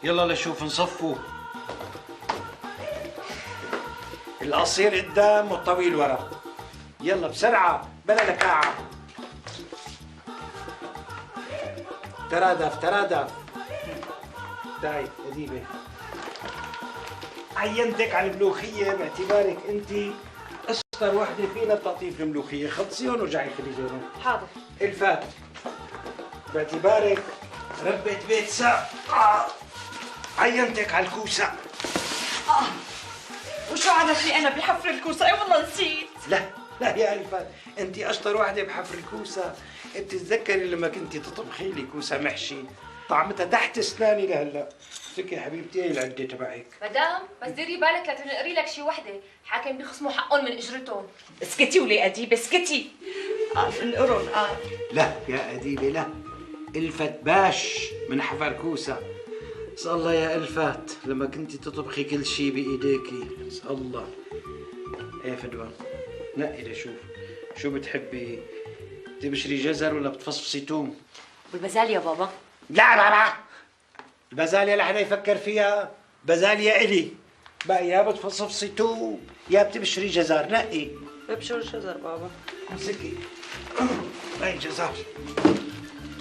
يلا لشوف نصفوا. القصير قدام والطويل ورا. يلا بسرعة بلا لكاعة. ترادف ترادف. تعي أديبة، عينتك على الملوخية باعتبارك أنت أشطر وحدة فينا بتعطيف الملوخية، خلصيهم ورجعي خلي. حاضر. الفات باعتبارك ربة بيت ساعة، عينتك على الكوسة. وشو عرفني أنا بحفر الكوسة؟ أي والله نسيت. لا لا يا ألفات، أنت أشطر وحدة بحفر الكوسة. بتتذكري لما كنتي تطبخي لي كوسة محشي طعمتها تحت اسناني لهلا. امسكي يا حبيبتي هي العدة تبعك. مدام بس ديري بالك لا تنقري لك شي وحدة، حاكم بيخصموا حقهم من اجرتهم. اسكتي ولي أديبة اسكتي. انقرن. لا يا أديبة لا، الفت باش من حفر كوسة. اسال الله يا ألفات لما كنتي تطبخي كل شيء بإيديكي، اسال الله. ايه فدوى نقي لشوف شو بتحبي، تبشري جزر ولا بتفصفصي توم؟ والبازاليا بابا. لا بابا، البازاليا لا حدا يفكر فيها، بازاليا إلي. بقى يا بتفصفصي توم يا بتبشري جزر، نقي. ببشر جزر بابا. امسكي هاي الجزر.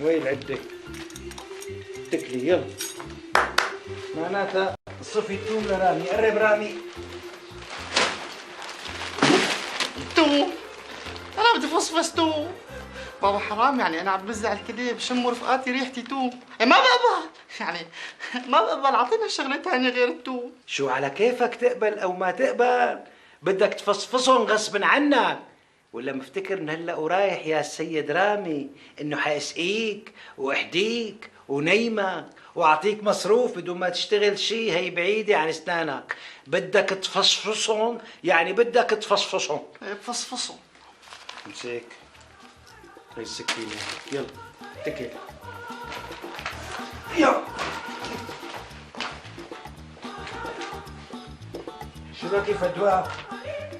وين العدة؟ تكلي يلا. معناتها صفي التوم لرامي، قرب رامي. توم؟ أنا بدي فصفص توم بابا، حرام يعني أنا عم بزع الكلية بشم رفقاتي ريحتي توم، ما بقبل يعني ما بقبل. أعطينا شغلة ثانية غير التوم. شو على كيفك تقبل أو ما تقبل؟ بدك تفصفصهم غصب عنك، ولا مفتكر من هلا ورايح يا سيد رامي إنه حاسقيك وأحديك ونيمك واعطيك مصروف بدون ما تشتغل شيء؟ هي بعيدة عن اسنانك. بدك تفصفصهم يعني بدك تفصفصهم. ايه بفصفصهم. امسك هي السكينة، يلا اتكل. يلا شو بك فدوى؟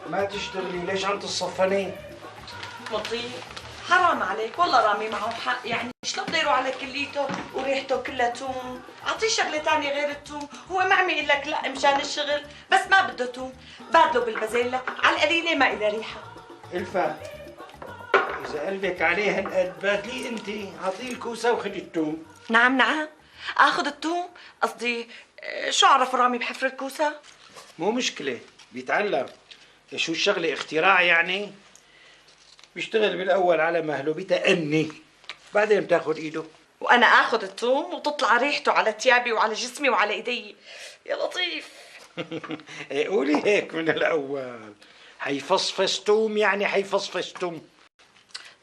ما تشتغلي ليش عم تصفني؟ مطيع حرام عليك والله، رامي معه حق، يعني شلون بده يروح على كليته وريحته كلها توم؟ اعطيه شغله ثانية غير التوم، هو ما عم يقول لك لا مشان الشغل، بس ما بده توم، بادلة بالبازيلا على القليلة ما إلها ريحه. الفات اذا قلبك عليه هالقد بادليه انت، اعطيه الكوسه وخدي التوم. نعم نعم، اخذ التوم؟ قصدي شو عرف رامي بحفر الكوسه؟ مو مشكلة بيتعلم. شو الشغلة اختراع يعني؟ بيشتغل بالاول على مهله بتأني، بعدين بتاخذ ايده. وانا اخذ الثوم وتطلع ريحته على ثيابي وعلى جسمي وعلى ايدي، يا لطيف. قولي هيك من الاول، حيفصفص توم يعني حيفصفص توم.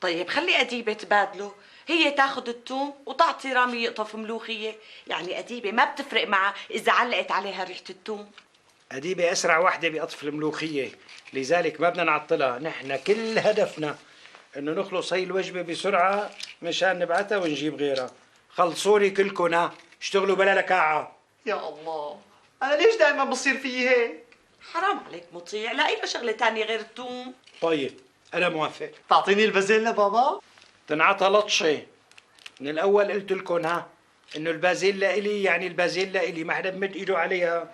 طيب خلي أديبة تبادله، هي تاخذ الثوم وتعطي رامي يقطف ملوخية، يعني أديبة ما بتفرق معها إذا علقت عليها ريحة الثوم. أديبة أسرع وحدة بقطف الملوخية، لذلك ما بدنا نعطلها، نحن كل هدفنا إنه نخلص هي الوجبة بسرعة مشان نبعتها ونجيب غيرها. خلصوني كلكم، ها اشتغلوا بلا لكاعة. يا الله، أنا ليش دائما بصير فيي هيك؟ حرام عليك مطيع، لاقي له شغلة ثانية غير الثوم. طيب أنا موافق. تعطيني البازيلا بابا؟ تنعطى لطشة. من الأول قلت لكم ها إنه البازيلا إلي، يعني البازيلا إلي، ما حدا بمد إيده عليها.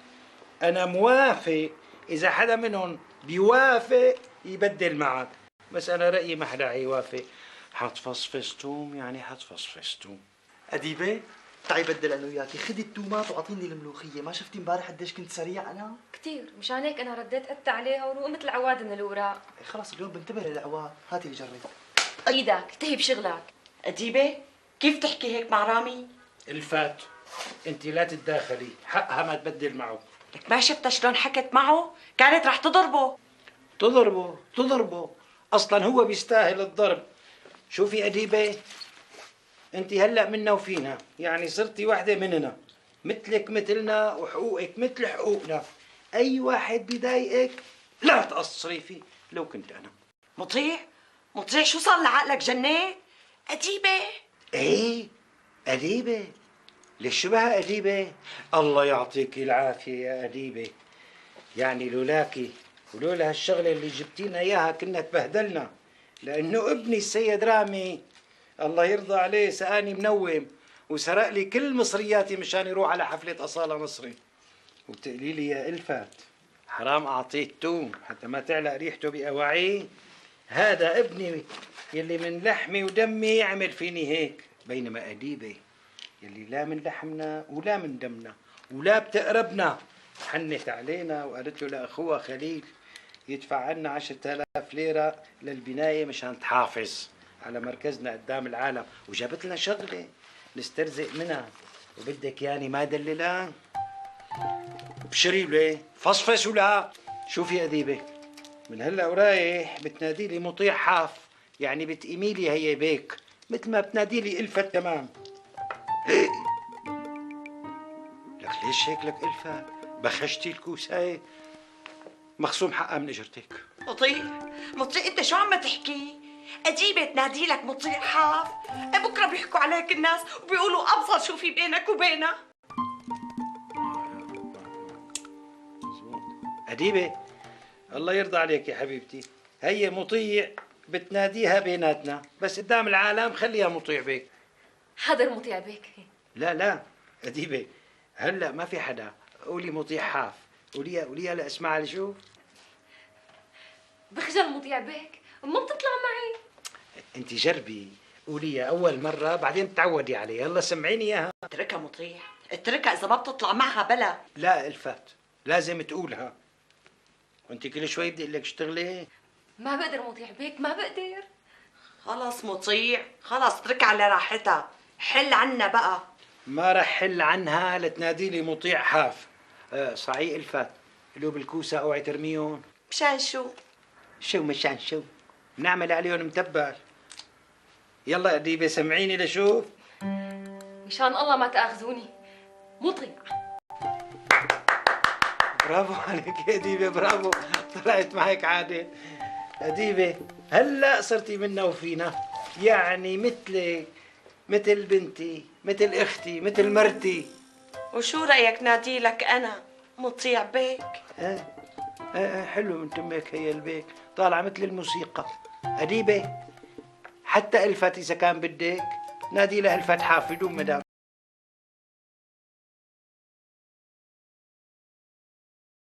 أنا موافق إذا حدا منهم بيوافق يبدل معك، بس أنا رأيي ما حدا حيوافق. حتفصفص توم يعني حتفصفص توم. أديبة تعي بدل أنا وياكي، خدي التومات وأعطيني الملوخية، ما شفتي امبارح قديش كنت سريع أنا؟ كثير، مشان هيك أنا رديت قدت عليها وقمت العواد من الأوراق. خلص اليوم بنتبه للعواد، هاتي لي جرب. إيدك، انتهي بشغلك. أديبة كيف تحكي هيك مع رامي؟ الفات أنت لا تتداخلي، حقها ما تبدل معه. لك ما شفتها شلون حكت معه؟ كانت رح تضربه. تضربه تضربه، اصلا هو بيستاهل الضرب. شوفي أديبة، انت هلا منا وفينا، يعني صرتي وحده مننا، مثلك مثلنا وحقوقك مثل حقوقنا. اي واحد بيضايقك لا تقصري فيه لو كنت انا. مطيع مطيع شو صار لعقلك جنيت؟ أديبة. ايه أديبة، ليش شبهها أديبة؟ الله يعطيك العافية يا أديبة، يعني لولاكي ولولا هالشغلة اللي جبتينا إياها كنا تبهدلنا، لأنه ابني السيد رامي الله يرضى عليه سقاني منوم وسرق لي كل مصرياتي مشان يروح على حفلة أصالة مصري. وبتقولي لي يا ألفت حرام أعطيه التوم حتى ما تعلق ريحته بأواعيه؟ هذا ابني يلي من لحمي ودمي يعمل فيني هيك، بينما أديبة يلي لا من لحمنا ولا من دمنا ولا بتقربنا حنت علينا وقالت له لأخوها خليل يدفع عنا 10,000 ليرة للبناية مشان تحافظ على مركزنا قدام العالم، وجابت لنا شغلة نسترزق منها، وبدك يعني ما دللها؟ بشري له فصفص ولا؟ شوفي يا أديبة، من هلا ورايح بتنادي لي مطيع حاف، يعني بتقيمي لي هي بيك مثل ما بتنادي لي ألفت تمام. لك ليش هيك لك ألفت؟ بخشتي الكوساية مخصوم حقها من اجرتك. مطيع مطيع انت شو عم تحكي؟ أجيبة تنادي لك مطيع حاف، بكره بيحكوا عليك الناس وبيقولوا ابصر شو في بينك وبينها. أديبة الله يرضى عليك يا حبيبتي، هي مطيع بتناديها بيناتنا، بس قدام العالم خليها مطيع بيك. حاضر مطيع بيك. لا لا أديبة هلا ما في حدا، قولي مطيع حاف، قوليها قوليها لاسمعها لشوف. بخجل مطيع بيك، ما بتطلع معي. انت جربي قوليها اول مرة بعدين تعودي عليها، يلا سمعيني اياها. اتركها مطيع، اتركها اذا ما بتطلع معها بلا. لا الفت لازم تقولها، وانت كل شوي بدي اقول لك اشتغلي. ما بقدر مطيع بيك، ما بقدر. خلص مطيع، خلص اتركها على راحتها، حل عنا بقى. ما رح حل عنها لتنادي لي مطيع حاف. صحيح الفت، قلوب الكوسه اوعي ترميهم. مشان شو؟ شو مشان شو؟ بنعمل عليهم متبل. يلا أديبة سمعيني لشوف. مشان الله ما تاخذوني، مطيع. برافو عليك يا أديبة، برافو، طلعت معك عادل. أديبة هلا صرتي منا وفينا، يعني مثلك مثل بنتي مثل اختي مثل مرتي. وشو رايك نادي لك انا مطيع بيك؟ حلو من تمك هي البيك، طالعه مثل الموسيقى. أديبة حتى ألفت إذا كان بدك نادي لها الفت حاف بدون مدام.